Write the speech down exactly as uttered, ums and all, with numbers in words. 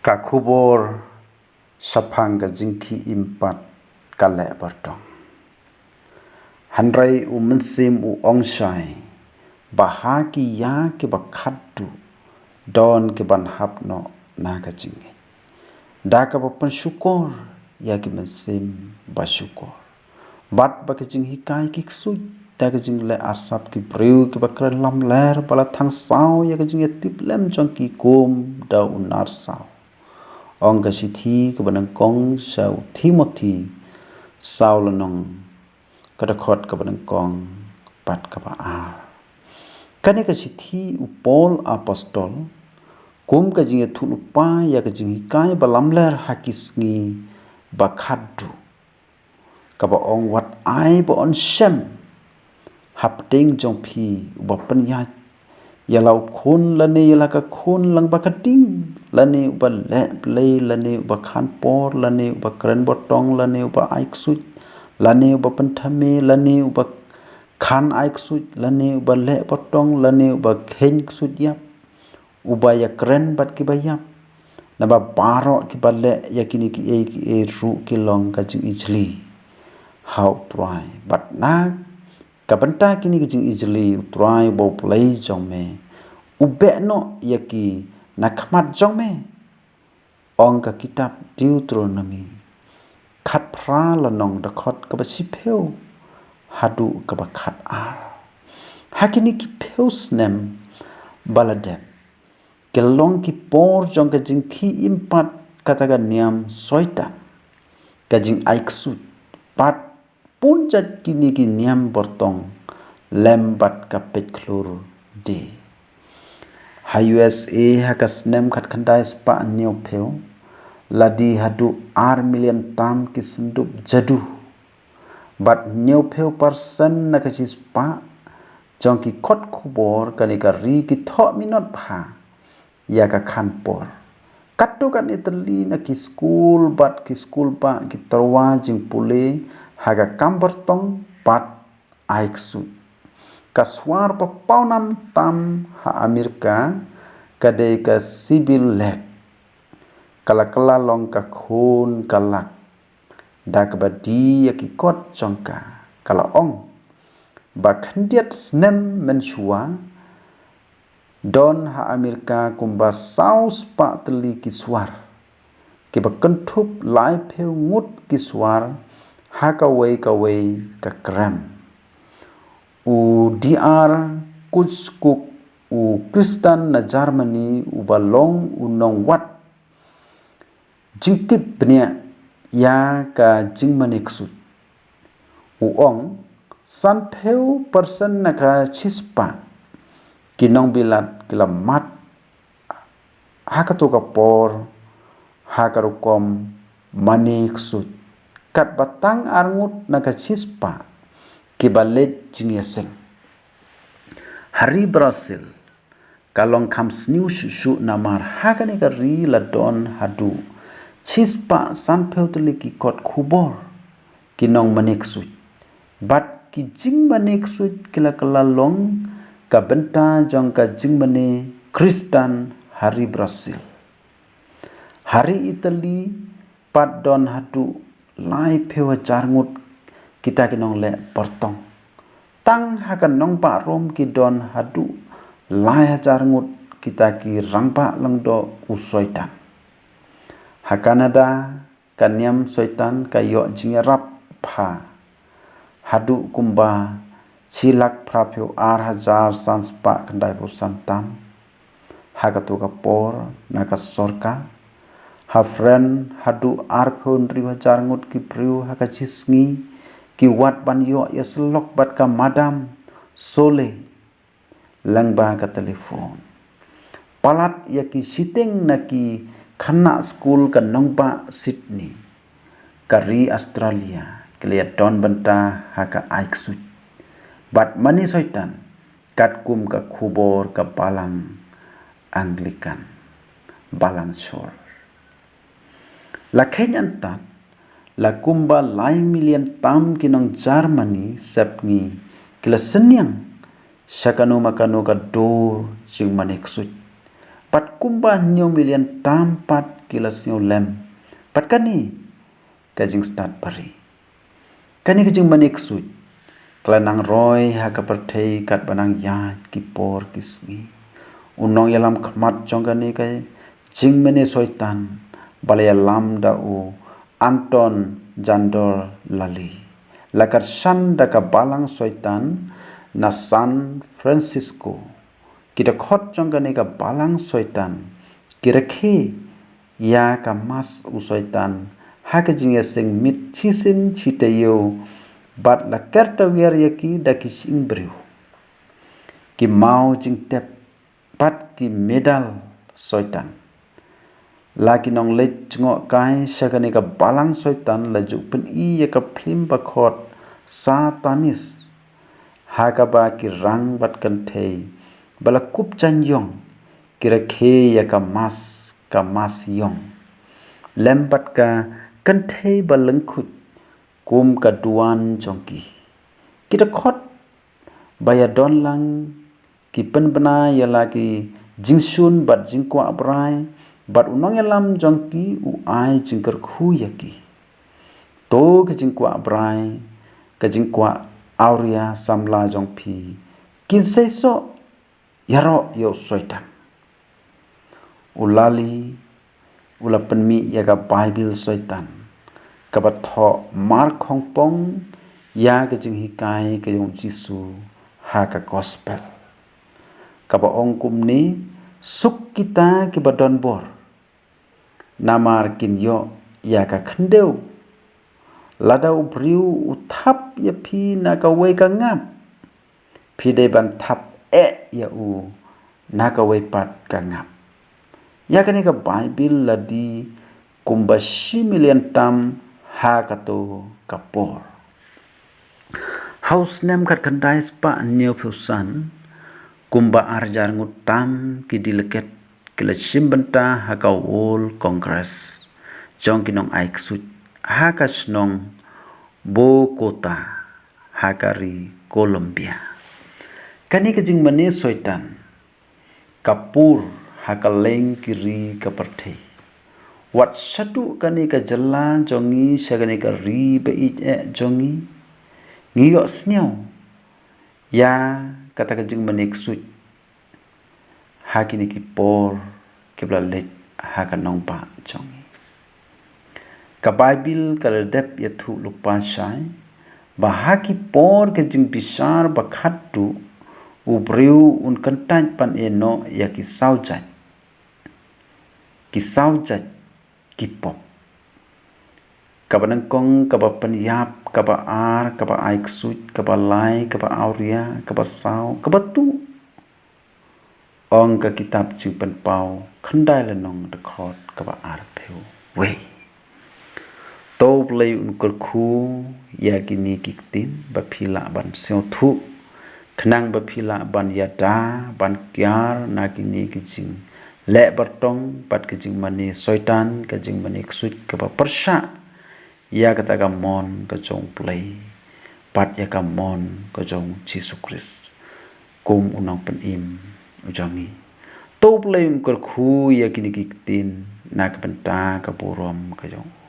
Ka khubor shaphang ka jingkhih im pat ka leh bartong. Hynrei u mynsiem u ong shai ba ha ki ïa kiba khatduh don ki ban hap noh na ka jingngeit. Da kaba pynshukor ïa ki mynsiem ba shukor. Bad ba ka jinghikai ki ksuid da ka jingleh arsap ki briew kiba kren lamler ba la thang saw ïa ka jingïatiplem jong ki kum da u nar saw. Ong ka shithi kaba nyngkong sha u Timothi saw lynnong, ka dkhot kaba nyngkong bad kaba ar. Kane ka shithi u Paul Apostol kum ka jingïathuhlypa ïa ka jinghikai ba lamler ha ki sngi ba khatduh, kaba ong, wat ai ba yn shem hapdeng jong phi uba pynïaid ïa la u khun lane ïa la ka khun lyngba ka ding, lane uba leh blei, lane uba khan por, lane uba kren bartong, lane uba ai ksuid, lane uba pynthame, lane uba khan ai ksuid, lane uba leh bartong, lane uba kheiñ ksuid ïap, uba ïakren bad kiba ïap. Naba baroh kiba leh ïa kine kiei kiei ruh ki long ka jingijli ha u Trai. Bad na ka bynta kine ki jingijli u Trai uba u Blei jong me u beh noh ïa ki na khmat jong me. Ong ka kitab Deuteronomi khatphra lynnong, dkhot kaba shiphew haduh kaba khatar. Ha kine ki phew snem ba la dep, ki long ki por jong ka jingkhih im pat kata ka niam Soitan, ka jingai ksuid, bad bun jait kine ki niam bartong lem bad ka peit khlur de. Ha U S A ha ka snem khatkhyndai spah hynñiewphew la die haduh ar million tam ki syndup jadu. Bad hynñiewphew percent na ka shispah jong ki kot khubor kane ka ri ki thoh minot bha ïa ka khan por. Katto katne tylli na ki skul bad ki skul bah ki tyrwa jingpule ha ka kam bartong bad ai ksuid. Ka swar ba pawnam tam ha Amerika ka dei ka Silver Lake. Ka la kylla long ka khun ka lak da kaba die ïa ki kot jong ka. Ka la ong ba khyndiat snem mynshuwa don ha Amerika kumba saw spah tylli ki swar, kiba kynthup laiphew ngut ki swar ha kawei kawei ka krem. U D R Kutzkuck, u Khristan na Germany uba long u nongwad jingtip bniah ïa ka jingmane ksuid, u ong, sanphew percent na ka shispah ki nongbilat ki la mad ha kato ka por ha ka rukom mane ksuid, katba tang ar ngut na ka shispah kiba leit jingïaseng. Ha ri Brazil ka long kham sniew shuh shuh namar ha kane ka ri la don haduh shispah sanphew tylli ki kot khubor ki nongmane ksuid. Bad ki jingmane ksuid ki la kylla long ka bynta jong ka jingmane Khristan ha ri Brazil. Ha ri Italy pat don haduh laiphew hajar ngut kita ki nongleh bartong. Tang ha ka nongbah Rom ki don haduh lai hajar ngut kita ki rangbah lyngdoh u Soitan. Ha Canada ka niam Soitan ka ïoh jingïarap bha haduh kumba shi lak phraphew ar hajar san spah khyndaiphew san tam ha kato ka por na ka sorkar. Ha France haduh arphew hynriew hajar ngut ki briew ha ka shi sngi ki wad ban ïoh ïasyllok bad ka Madame Soleil lyngba ka telephone. Palat ïa ki shiteng na ki khynnah skul ka nongbah Sydney, ka ri Australia, ki la ïadon bynta ha ka ai ksuid bad mane Soitan katkum ka khubor ka balang Anglican, balang shor. La kheiñ antad, la kumba lai million tam ki nong Germany sepngi ki la synñiang sha kano ma kano ka dur jingmane ksuid. Bad kumba hynñiew million tam pat ki la sngewlem bad kane ka jingstad bari. Kane ka jingmane ksuid ka la nang roi ha ka pyrthei katba nang ïaid ki por ki sngi. U nongïalam khmat jong kane ka jingmane soitan ba la ïalam da u Anton Jandor Lally la kyrshan da ka balang soitan na San Francisco. Ki dkhot jong kane ka balang soitan ki rakhe ïa ka mask u soitan ha ka jingïaseng mit shisien shi taïew bad la ker tawiar ïa ki da ki shyieng briew. Ki maw jingtep bad ki medal soitan. La ki nongleit jngoh kai sha kane ka balang soitan la ju pyni ïa ka phlim bakhot Satanist ha kaba ki rang bad kynthei ba la kup jaiñ ïong ki rakhe ïa ka mask, ka mask ïong lem bad ka kynthei ba lyngkhuid kum ka duwan jong ki. Ki dkhot ba ïadon lang ki pynbna ïa la ki jingshun bad jingkwah brai bad u nongïalam jong ki u ai jingkyrkhu ïa ki. To ka jingkwah brai, ka jingkwah awria samla jong phi kin seisoh ïaroh ïa u soitan. U Lally u la pynmih ïa ka Bible soitan kaba thoh mar khongpong ïa ka jinghikai ka jong u Jisu ha ka gospel, kaba ong kumne: Suk kita kiba don bor, namar kin ïoh ïa ka khyndew. Lada u briew u thap ïa phi na kawei ka ngap, phi dei ban thap eh ïa u na kawei pat ka ngap. Ïa kane ka Bible la die kumba shi million tam ha kato ka por. Ha u snem khatkhyndai spah hynñiewphew san, kumba ar hajar ngut tam ki delegate ki la shim bynta ha ka World Congress jong ki nongai ksuid ha ka shnong Bogota ha ka ri Colombia. Kane ka jingmane soitan ka pur ha ka leng ki ri ka pyrthei. Wat shaduh kane ka jylla jong ngi sha kane ka ri ba ïeit eh jong ngi, ngi ïohsngew ïa kata ka jingmane ksuid ha kine ki por kiba la leit ha ka nongbah jong ngi. Ka Bible ka la dep ïathuh lypa shai ba ha ki por ka jingbishar ba khatduh u briew un kyntait ban ïehnoh ïa ki saw jait, ki saw jait ki pop. Kaba nyngkong, kaba pynïap, kaba ar, kaba ai ksuid, kaba lai, kaba awria, kaba saw, kaba tuh. Ong ka kitab Jingpynpaw khyndai lynnong dkhot kaba arphew wei. To U Blei un kyrkhu ïa kine ki ktien ba phi lah ban sngewthuh, khnang ba phi lah ban ïada ban kiar na kine ki jingleh bartong bad ki jingmane soitan, ka jingmane ksuid kaba pyrshah ïa kata ka mon ka jong U Blei bad ïa ka mon ka jong U Jisu Khrist kum U Nongpynim u jong ngi. To U Blei un kyrkhu ïa kine ki ktien na ka bynta ka burom ka jong u.